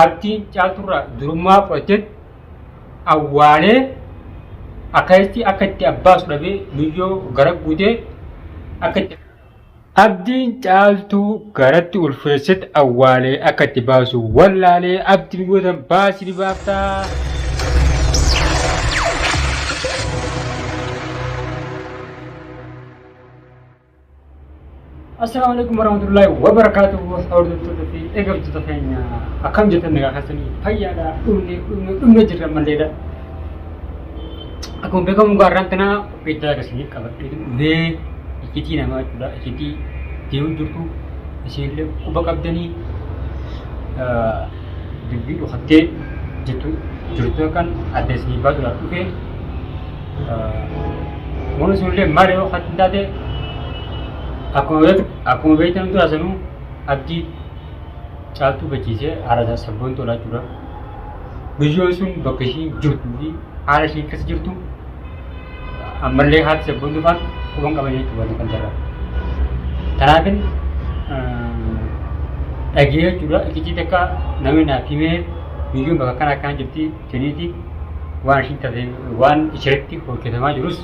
Abdiin caalturraa durummaa fudhateet awwaalee akkasitti akka itti abbaasu dhabee miyyoo gara guutee akka itti Abdiin caaltuu garatti ulfeesset awwaalee akka itti baasu wallaalee abdi miyyoo tan baasi ni baaftaa. Assalaamu alaikum warahmatullahi wabarakatuh. Hordoftoota fi eeggattoota keenya akkam jirtan nagaa keessanii fayyaadha dhumne dhumne dhumne jirra malleedha. Akkuma beekamu gaarraan tanaa qophii addaa akkasii qabadhee dhufee iccitii namaa jechuudha. Iccitii deemu jirtu isinillee quba qabdanii dubbii dhokattee jirtu jirtu kan adda isinii baasuudhaaf dhufee Wanti sunillee maal yoo kan taate akkuma beektan dura sanuu abdii caaltuu bachiisee haala sabboontuu jechuudha. Biyyoon sun bakka ishiin jirtuu fi haala ishiin keessa jirtu ammallee haati sabboontuu faan quban qaban jechuudha kan jarraa. Kanaafin dhagee jechuudha iccitii takka namni naaf himee biyyoon bakka akkana akkana jirti jedhiiti waan ishiin taate waan isheetti hojjetamaa jirus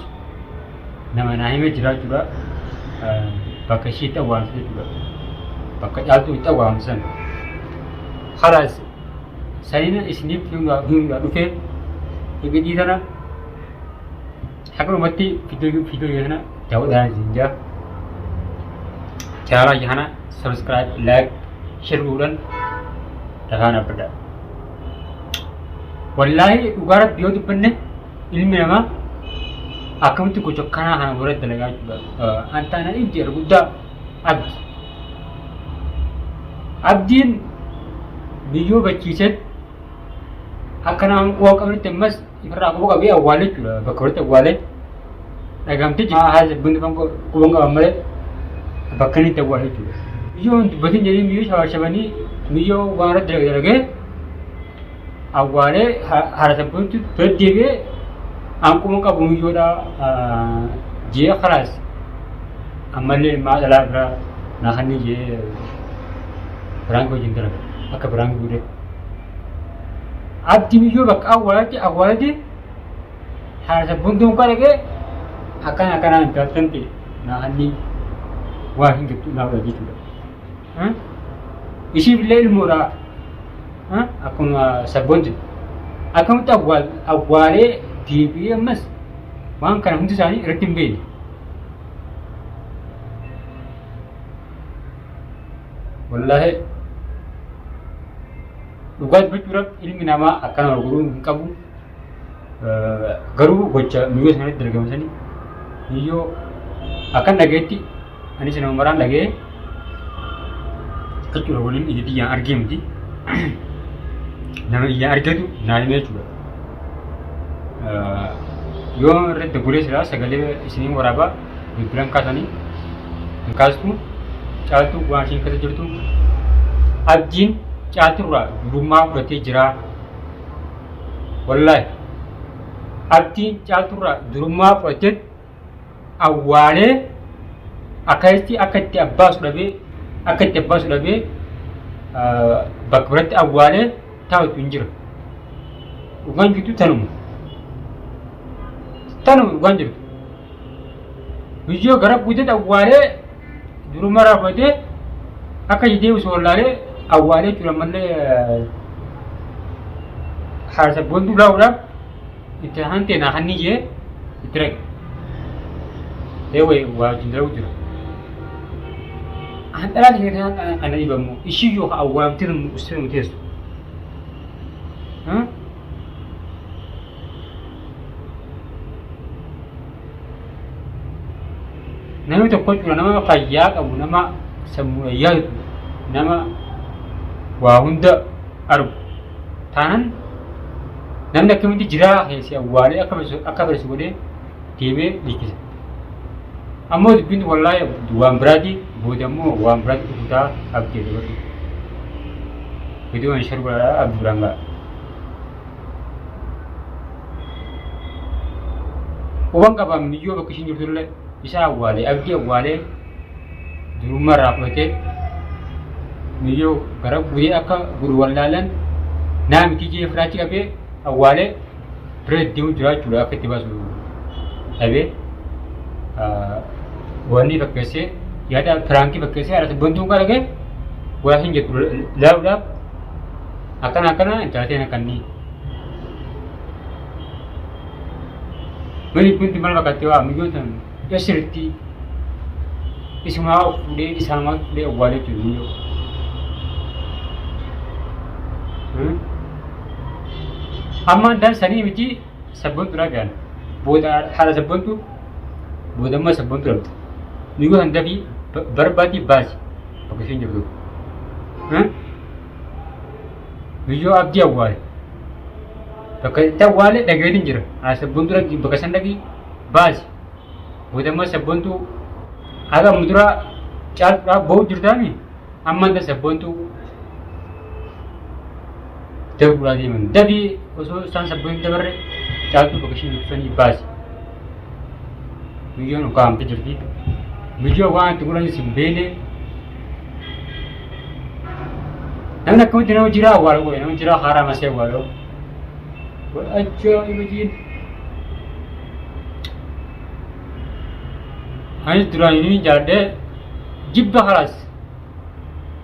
nama naa himee jira jechuudha. Bakka ishii itti awwaalamte jechuudha. Bakka caaltuu itti awwaalamte sana. Halaas sanina isiniif himuudhaa dhufee ibidii sana haqnumatti fidoo fidoo sana daawwadhaan isin jaa. Chaanaalaa kana subscribe, like, share godhuudhaan dafaan dhaabbadhaa. Wallaahi dhugaa rabbi yoo dubbanne ilmi namaa akkamitti gocha akkanaa kana warra dalagaa jechuudha. Antaana ibdi irra guddaa abdi. Abdiin biyyoo bachiiseet akka nama quba qabnetti ammas ifirraa quba qabee awwaale jechuudha. Bakka walitti awwaalee dhagamtee jirti. Haala bunni kan quba hin qaban malee bakka inni itti awwaale jechuudha. Biyyoo hin dubbatin jedhanii biyyoo shabaashabanii biyyoo waan irratti dalagee awwaalee haala sabboontu deddeebi'ee hanquma qabu miyyoodha jee kalaas ammallee maa dhalaa biraa naa kannii jee biraanki wajjin dalaga akka biraanki godhe. Abdi miyyoo bakka awwaalatti awwaalatti haala sabboontu mukaa dhaqee akkana akkanaan intaltan ta'e naa kannii waa hin jettu naa godha jechuudha. Ishiif illee ilmoodha. Akkuma sabboonti. Akkamitti awwaalee deebi'ee ammas waan kana hundi isaanii irratti hin beekne. Wallaahi dhugaa dubbachuudhaaf ilmi namaa akkana wal godhuu hin qabu. Garuu gocha miyyoo sanatti dalagamu sanii miyyoo akkan dhagayetti anis nama maraan dhaga'ee jechuudha waliin ija tiyyaan argee miti nama ijaan argetu naa hime jechuudha. Yoo irratti dagulee silaa sagalee isiniin waraabaa bilbilan kaasanii hin kaastu caaltuu waan isheen keessa jirtu abdiin caalturraa durummaa fudhatee jira. Wallaahi abdiin caalturraa durummaa fudhatee awwaalee akkasitti akka itti abbaasu dhabee akka itti abbaasu dhabee bakka biratti awwaalee taa'utu hin jira. Dhugaan jirtu tanuma. Tanuma dhugaan jirtu. Biyyoo gara guutetti awwaalee durummaa irraa fudhatee akka itti deebisu wallaalee awwaalee jechuudha ammallee haala sabboontuu laa'uudhaaf itti hantee naa hannii jee itti rage. Eewee waa wajjin dalagu jira. Handhalaa ta'e kan ana dhibamu ishii yoo awwaalamtee nu nu teessu. Namni tokko jechuudha nama fayyaa qabu nama sammuu yaadu nama waa hunda argu taanan namni akkamitti jiraa keessi awwaalee akka akka fedhe godhee deemee dhiichisa. Ammoo dubbiin wallaahi waan biraati booda immoo waan biraati dhufu ta'a abdii dabalatu. Viidiyoon shar godhaa abdii biraan ga'a. Quban qaba miyyoo bakka ishiin jirtullee isa awwaalee abdii awwaalee durummaa irraa fudhatee miyyoo gara guree akka guru wallaalan Naa miti jee firaachi qabee awwaalee bira deemu jira jechuudha akka itti baasu dhabee wanni fakkeessee yaada piraankii fakkeessee haadha sabboontuun kan dhagee waa hin jettu laaluudhaaf akkana akkana intala ta'een akkannii. Mali kunti maal fakkaatti waa miyyoon tan sirriitti isumaa of fuudhee isaanumaa fuudhee awwaalee jiru miyyoo. Ammaan tan sanii miti sabboontu ragaan booda haadha sabboontu booda ammaa sabboontu dhabde. Miyyoo tan dafii barbaadii baasi bakka isheen jirtu. Miyyoo abdii awwaale. Bakka itti awwaale dhageetiin jira. Haadha sabboontu dhaqi bakka san dhaqi baasi. Booda ammoo sabboontuu haga amma dura caaltuudhaaf ba'uu jirtaami amma inta sabboontuu dabuudhaa deeman. Dafii osoo isaan sabboontuu dabarre caaltuu bakka isheen jirtu sanii baasi. Biyyoon ukkaamte jirti. Biyyoo waan itti godhanis hin beekne. Namni akkamitti nama jiraa awwaalu godhe nama jiraa haaraa masee awwaalu. Ajaa'iba jiin. Anis duraan inni jaalladhee jibba kalaas.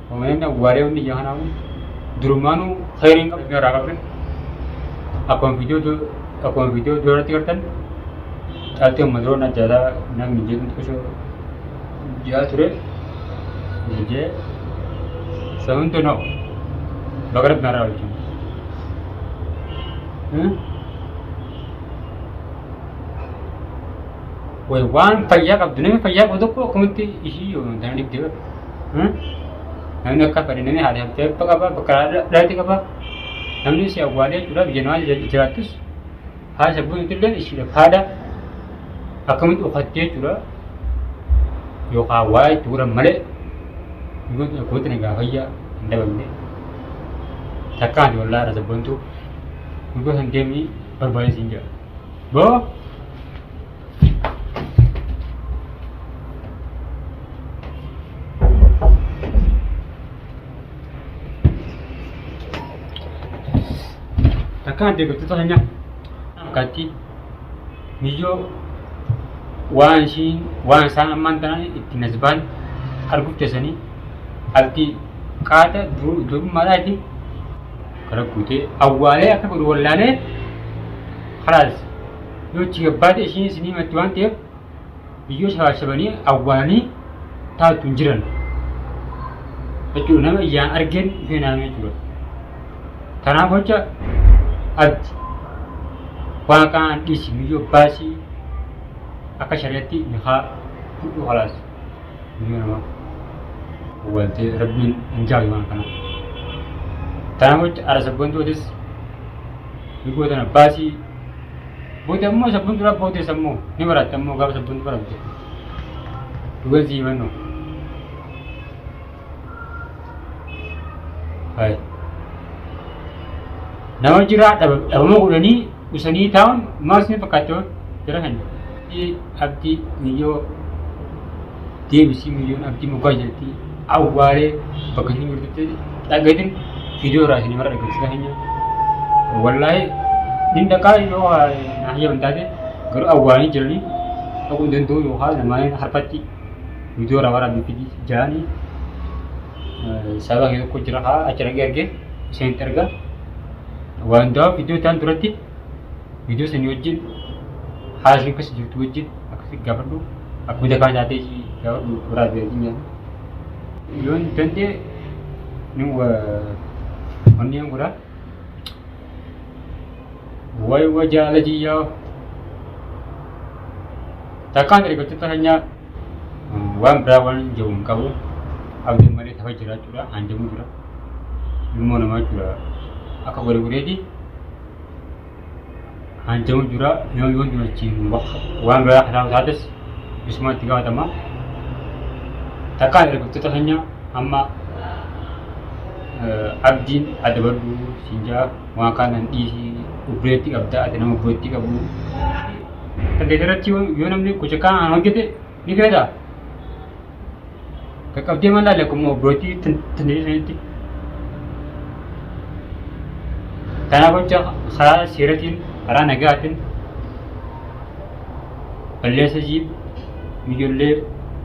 Namni awwaalee hundi ija kanaa kun durumaanuu khayriin qabu irraa qabde. Akkuma viidiyoo duratti gartan caaltii amma duroo na jaalaa namni jedhu xiqqoo ji'a ture jee sababni no bakka rabbi narraa wajjin. Way waan fayyaa qabdu namni fayyaa qabu tokko akkamitti ishii yoo tana dhibde bara. Namni akka fedhe namni haadha haftee abba qaba bakka dhalate qaba. Namni si awwaalee jechuudha biyya namaa jiraattus haadha sabboon illee ishiidhaaf haadha akkamitti ufattee jechuudha yookaan waa itti godhan malee akkamitti nagaa fayyaa hin dhabamne. Takkaan wallaahi haadha sabboontuu Dhugaa san deemii barbaadee siin jedha. Boo! Takkaan deeggartoota keenya akkaatti miyyoo waan ishiin waan isaan ammaan tana ittiin as ba'an arguuf teessanii abdii qaata durummaadhaati Kara guutee awwaalee akka godhu wallaalee kalaas yoo achi gabbaate ishiin isinii himatti waan ta'eef biyyoo shabaashabanii awwaalanii taatu hin jiran jechuudha nama ijaan argeen dhufee naamee jechuudha. Kanaaf jecha abdi waan kaan dhiisi biyyoo baasii akka shari'atti nikaa fudhu kalaas. Biyyoo namaa awwaaltee rabbiin hin jaalatu waan kana. Kanaaf jecha ara sabboontuutis bigoo tana baasii booda immoo sabboontuu dura boodees ammoo ni baratte ammoo gaafa sabboontuu baratte dhugan sii himannoo. Hai. Nama jiraa dhabama godhanii usanii taa'uun maal isin fakkaatti hoo jara kana. Abdii miyyoo deebisii miyyoon abdii mukaa jalatti awwaalee bakka isheen jirtutti dhagatin viidiyoo irraa isin mara dhaggeessita keenya. Wallaahi nin dhaqaa yoo na hayyaman taate garuu awwaalanii jiranii dhaquu hin danda'u yookaan namaan harkatti viidiyoo irraa waraabbii fidi jaanii sababa kee tokko jira haa achi dhaqee argee isinitti argaa. Waan hundaaf viidiyoo isaan duratti viidiyoo sanii wajjin haala isheen keessa jirtu wajjin akkasi gaafadhu akkuma dakaan taatee ishii gaafadhu biraa beekin jedhu. Yoon danda'e ni wanni hin godha. Way wajaala jiyyaa takkaan ergattoota keenyaa waan biraa waan jiru hin qabu. Abdiin malee tafa jira jechuudha. Hanjamuu jira. Ilmoo namaa jechuudha. Akka godhe godheeti hanjamuu jira. Yoo yoo durachiin waan biraa kanaaf taates isuma itti gaafatama. Takkaan ergattoota keenya amma abdiin adabadhu siin jaa waan kaan dhiisii obboleettii qabda ati nama obboleettii qabu. Dandeettii irratti yoo namni gocha kaan hojjete ni feeta. Qaqqabdee maal laale akkuma obboleettii tandeessanitti. Kanaaf jecha karaa seeratiin karaa nagaatiin balleessa isii ijoollee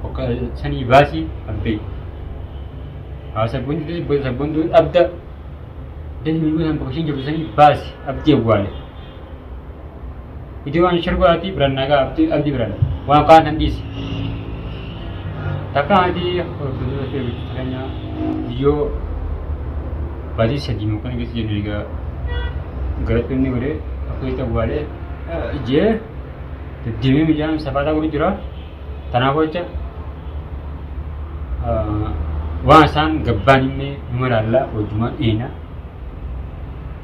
bakka sanii baasii abbee. Haa sabboontuu sabboontuu dhabda dafii miyyoo san bakka isheen jirtu sanii baasi abdii awwaale. Ijoo waan shirbaati biran nagaa abdii abdii biran waan kaan san dhiisi. Takka ati hordoftoota fi hojjettoota keenya biyyoo baatii sadii mukkana keessa jennu egaa garatti inni godhee akka itti awwaalee jee deddeemee miidhaan safaataa godhu jira. Kanaaf jecha waan isaan gabbaan himee numa ilaalla wajjumaan dhiina.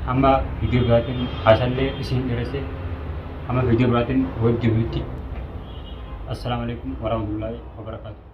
Hamma viidiyoo biraatiin haasallee isin dheeresse hamma viidiyoo biraatiin wajjinutti. Assalaamu alaikum warahmatullahi wabarakatuh.